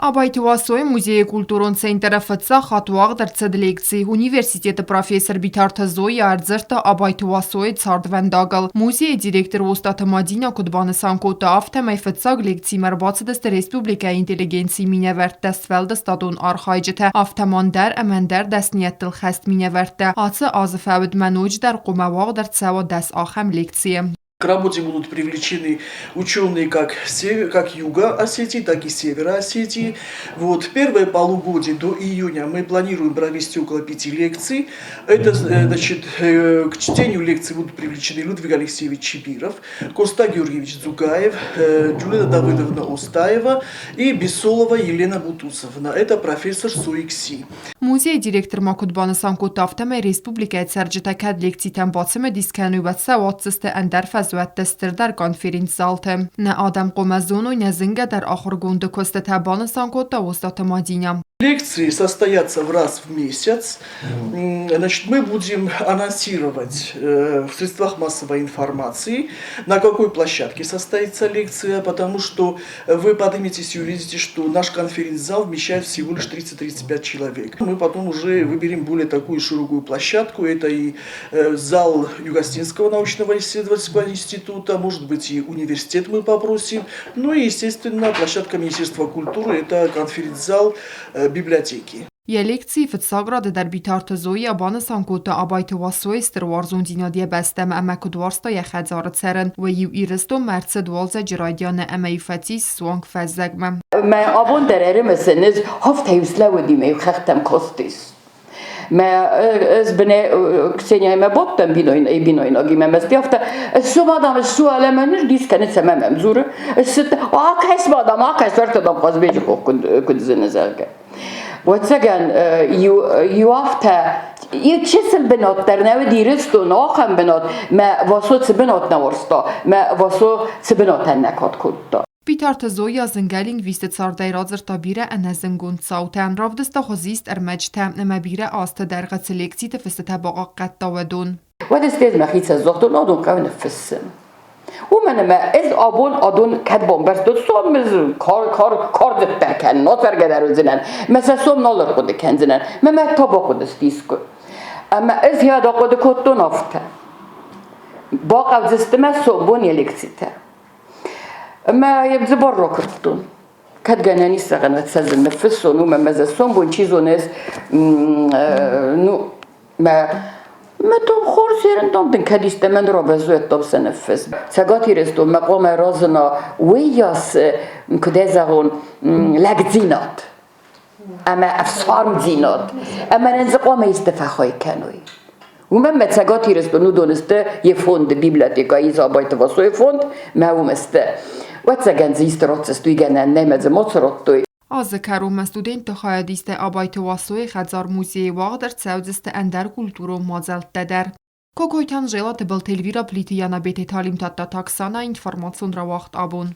Абайты Уасойы музейы культурон центры фыццаг хатт уагъд ӕрцыд лекци. Университеты профессор Битарты Зоя ӕрдзырдта Абайты Уасойы цардвӕндагыл. Музейы директор Остъаты Мадинӕ куыд банысан кодта, афтӕмӕй фыццаг лекцимӕ ӕрбацыдысты республикӕйы интеллигенцийы минӕвӕрттӕ, сфӕлдыстадон архайджытӕ, афтӕ ма ӕндӕр ӕмӕ ӕндӕр дӕсныйӕдтыл хӕст минӕвӕрттӕ. Ацы азы фӕудмӕ ноджыдӕр хъуамӕ уагъд ӕрцӕуа 10 ахӕм лекцийы. К работе будут привлечены ученые как, север, как юга Осетии, так и севера Осетии. Вот, первое полугодие до июня мы планируем провести около пяти лекций. Это, значит, к чтению лекций будут привлечены Людвиг Алексеевич Чибиров, Коста Георгиевич Дзугаев, Джулина Давыдовна Остаева и Бессолова Елена Бутусовна. Это профессор СУИКСИ. Музейы директор ма куыд банысан кодта, афтӕмӕй республикӕйы цӕрджытӕ кӕд лекцитӕм бацымыдис кӕной, уӕд сӕ уадздзысты ӕндӕр фӕзуӕтты стырдӕр конференц-залты. Нӕ адӕм хъуамӕ зоной нӕ зынгӕдӕр ахуыргонды куыстытӕ, банысан кодта Остъаты Мадинӕ. Лекции состоятся в раз в месяц. Значит, мы будем анонсировать в средствах массовой информации, на какой площадке состоится лекция, потому что вы подниметесь и увидите, что наш конференц-зал вмещает всего лишь 30-35 человек. Мы потом уже выберем более такую широкую площадку. Это и зал Югостинского научного исследовательского института, может быть, и университет мы попросим. Ну и, естественно, площадка Министерства культуры – это конференц-зал библиотеки. Йӕ лекцийы фыццаг рады дӕр Битарты Зоя банысан кодта Абайты Васойы стыр уарзондзинад йӕ бӕстӕмӕ ӕмӕ куыд уарзта йӕ хӕдзары цӕрын, уый-иу Ирыстонмӕ ӕрцыд уалдзӕджы райдианы ӕмӕ-иу фӕцис суанг фӕззӕгмӕ. Мӕ абон дӕр ӕрымысын, ӕз афтӕ-иу слӕууыди мӕ-иу хӕхтӕм кастис. Мӕ ӕз бынӕ Ксенияимӕ бадтӕн бинойнагимӕ, мӕ афтӕ ссу мадам, ссу алӕмӕ ныр дис кӕны, цӕмӕ мӕм дзуры. Акӕс мадам, акӕс, уӕртӕ дам Хъазбеджы хох куыд зыны, зӕгъгӕ. Ӕвӕццӕгӕн, иу афтӕ чысыл бынат дӕр нӕ уыд Ирыстон, ахӕм бынат, мӕ Васо цы бынат нӕ уарзта, мӕ Васо цы бынатӕн нӕ кад кодта. Битарты Зоя зынгӕ лингвисты цардӕй радзырдта бирӕ ӕнӕзынгонд цаутӕ, равдыста хуызист ӕрмӕджытӕ ӕмӕ бирӕ азты дӕргъы цы лекциты фыстытӕ бахъахъхъӕдта, уыдон. Уӕд ӕз мӕхицӕн загътон, адон хъӕуы ныффыссын. Уымӕн ӕмӕ ӕз абон адон кӕд бамбӕрстон, сом кардыдтӕ кӕнын, ацӕргӕ дӕр уыдзынӕн, мӕ сӕ сом нал ӕрхъуыды кӕндзынӕн, мӕ мӕ та бахъуыды искуы. Ӕмӕ ӕз йӕ ахъуыды кодтон афтӕ. Бахъӕудзысты мӕ сомбон йӕ лекцитӕ. Ӕмӕ йӕ дзыбар ракуырдтон. Кӕд гӕнӕн ис зӕгъӕн, уӕд сӕ дзы ныффыссон, уымӕн ӕмӕ дзы сомбон чи зоны, ӕз ну, мӕ мӕ том хорз ерындом дын кӕд истӕмӕн равӕзуӕттом сӕ ныффыс. Цӕгат Ирыстонмӕ хъуамӕ разына уыйас, куыд ӕй зӕгъон, лӕгдзинад ӕмӕ ӕфсармдзинад, ӕмӕ нын дзы хъуамӕ исты фӕхай кӕной. Уымӕн мӕ Цӕгат Ирыстон уыдон сты йӕ фонды библиотекӕйы Абайты Васойы фонд, мӕ уым сты. Ӕвӕццӕгӕн дзы исты ратдзысты, уый гӕнӕн нӕй, мӕ дзы мацы радтой. Азы кӕронмӕ студентты хайадистӕй Абайты Уасойы хӕдзар-музейы уагъд ӕрцӕудзысты ӕндӕр культурон мадзӕлттӕ дӕр. Кокойты Анжела, Тыбылты Эльвира, Плиты Янабеты Талимтатта Таксана, информацион рауагъд абон.